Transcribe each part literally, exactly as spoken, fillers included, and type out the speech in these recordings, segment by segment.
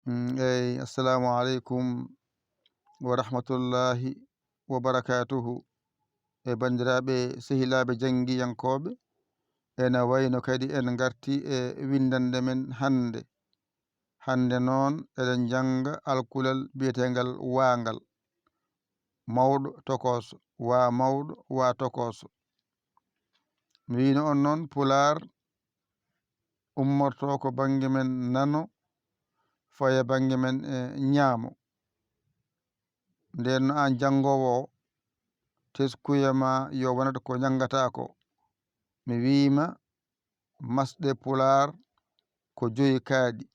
Mm, eyi, assalamu aleykum wa rahmatullahi wa barakatuhu. E banndiraaɓe sehilaaɓe janngiyankooɓe, ena wayno kadi en ngarti e winndannde men hannde. Hannde noon, eɗen njannga alkulal biyeteengal waangal. Mawɗo tokooso, waa mawɗo, waa tokooso. Mi wiyno on noon, Pulaar ummorto ko bannge men nano, faya bannge men, eh, ñaamo. Ndeen no aan janngoowo o, teskuya ma yo wonat ko njanngataa ko. Mi wiima, masɗe Pulaar ko joyi kaaɗi.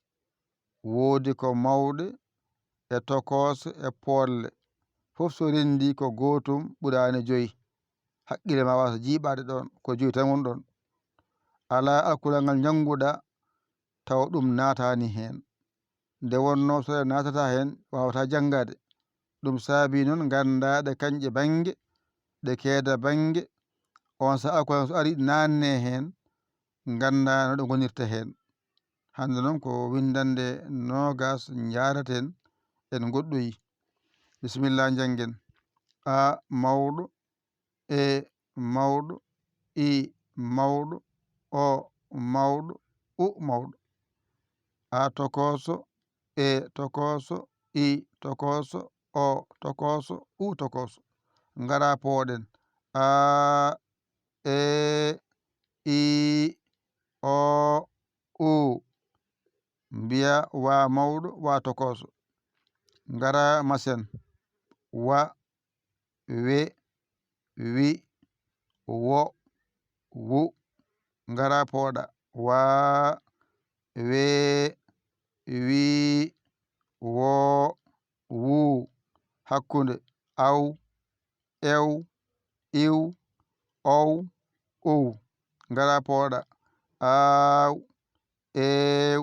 Woodi ko mawɗe, e tokoose, e poolle. Fof so renndii ko gootum ɓuraani joyi. Hakkille ma waasa jiiɓaade ɗoon, ko joyi tan woni ɗoon. Alaa alkulal ngal njannguɗaa, tawa ɗum naataani heen. Nde wonnoo so ɗe naatataa heen, waawataa janngaade. Ɗum saabii noon nganndaa ɗe kañƴe bannge, ɗe keeda bannge. Oon saaha alkulal so arii, naatnee heen, nganndaa no ɗe ngonirta heen. Hannde noon ko winndannde noogaas njaaraten, en ngoɗɗoyi. Bisimilla, njanngen. A mawɗo, E mawɗo, I mawɗo, O mawɗo, U mawɗo. A tokooso, E tokooso, I tokooso, O tokooso, U tokooso. Ngara pooɗen. A, E, I, O, U. Mbiya wa mawɗo, wa tokooso. Ngara masen. Wa, we, wi, wo, wu. Ngara pooɗa. Wa, we, wi, wo, wu. Hakkunde. Aw, ew, iw, ow, uw. Ngara pooɗa. Aaw, eew,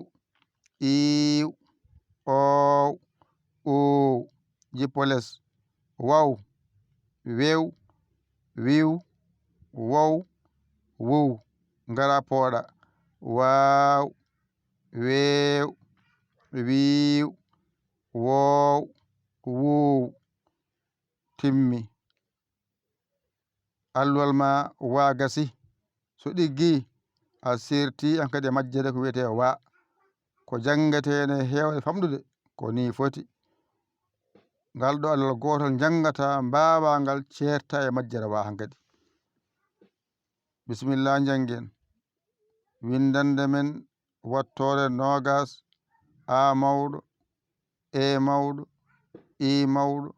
iiw, oow, uuw. Jippo les. Waw, wew, wiw, wow, wuw. Ngara pooɗa. Waaw, weew, wiiw, woow, wuuw. Timmi. Alluwal ma wa gasi. So ɗiggii, a seertii hankadi e majjere ko wiyetee wa. Ko janngetee ene heewa e famɗude, ko nii foti. Ngal ɗo alluwal gootol njanngata, mbaawaa ngal ceerta e majjere wa hankadi. Bisimilla, njanngen. Winndannde men wattoore noogaas, A mawɗo, E mawɗo, I mawɗo,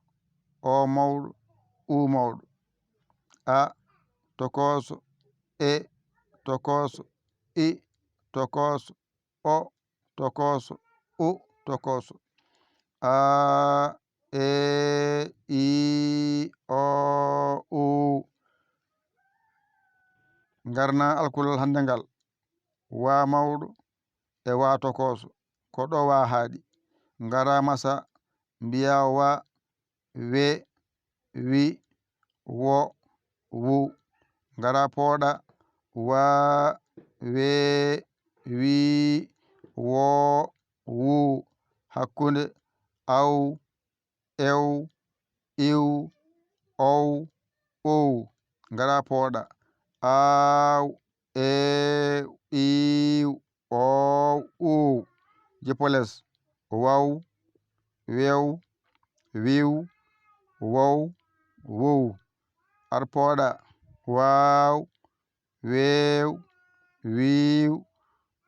O mawɗo, U mawɗo. A tokooso, E tokooso, I tokooso, O tokooso, U tokooso. A, E, I, O, U. Ngarna alkulal hannde ngal. Wa mawɗo e wa tokooso. Ko ɗo wa haaɗi. Ngara masa, mbiya wa, we, wi, wo, wu. Ngara pooɗa. Wa, we, wi, wo, wu. Hakkunde. Aw, ew, iw, ow, uw. Ngara pooɗa. Aaw, eew, iiw, oow, uuw. Jippo les. Waw, wew, wiw, wow, wuw. Ar pooɗa. Waaw, weew, wiiw,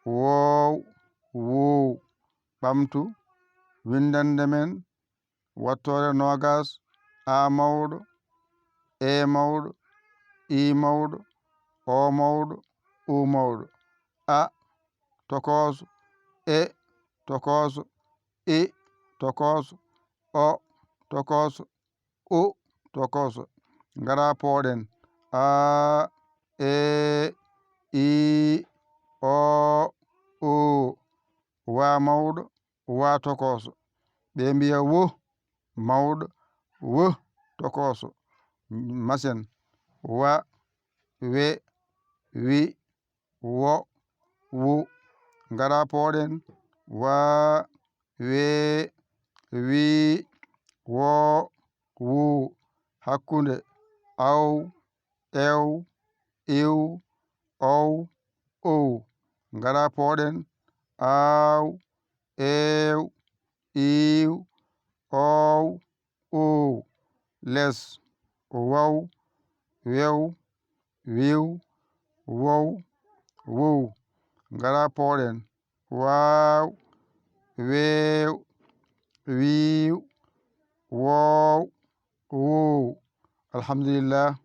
woow, wuuw. Ɓamtu winndannde men. Wattoore noogaas, A mawɗo, E mawɗo, I mawɗo, O mawɗo, U mawɗo. A tokooso, E tokooso, I tokooso, O tokooso, U tokooso. Ngara pooɗen. A, E, I, O, U. Wa mawɗo, wa tokooso. Ɓe mbiya wo mawɗo, wo tokooso. Masen. Wa, we, wi, wo, wu. Ngara pooɗen. Wa, wee, wii, woo, wuu. Hakkunde, aw, ew, iw, ow, ow. Ngara pooɗen, aaw, eew, iiw, oow, oow. Les, waw, wew, wiw, wow, wow. Ngara pooɗen, waaw, weew, wiiw, woow, woow. Alhamdulillah,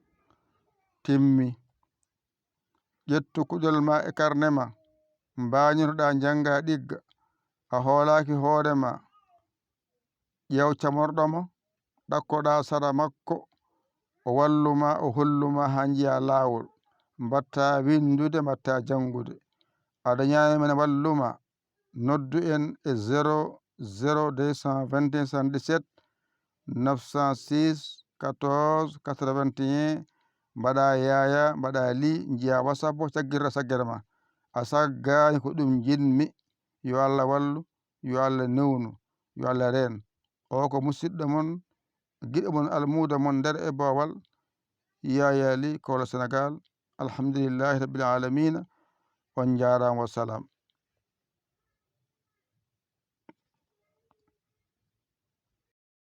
timmi. Ƴettu kuɗol ma e karne ma, mbaañotoɗaa njannga ɗigga, a hoolaaki hoore ma. Ƴeew camorɗo ma, ɗakkoɗaa sara makko, o wallu ma, o hollu ma haa njiyaa laawol. Mbaɗtaa winndude, mbaɗtaa janngude. A dañaani men wallu ma, noddu en e zéro zéro deux cent vingt et un soixante-dix-sept neuf cent six quatorze quatre-vingt-un. Mbaɗaa yaaya, mbaɗaa lii, njiyaa WhatsApp o, caggirɗaa saggere ma. A saggaani, ko ɗum njiɗmi. Yo Allah wallu, yo Allah newnu, yo Allah reen. O ko musidɗo mon, giɗo mon, almuudo mon nder e boowal, Yaya Ly, Kowla Senegaal. Alhamdulillahi Rabbil Aalamiina. On njaaraama, wa salaam.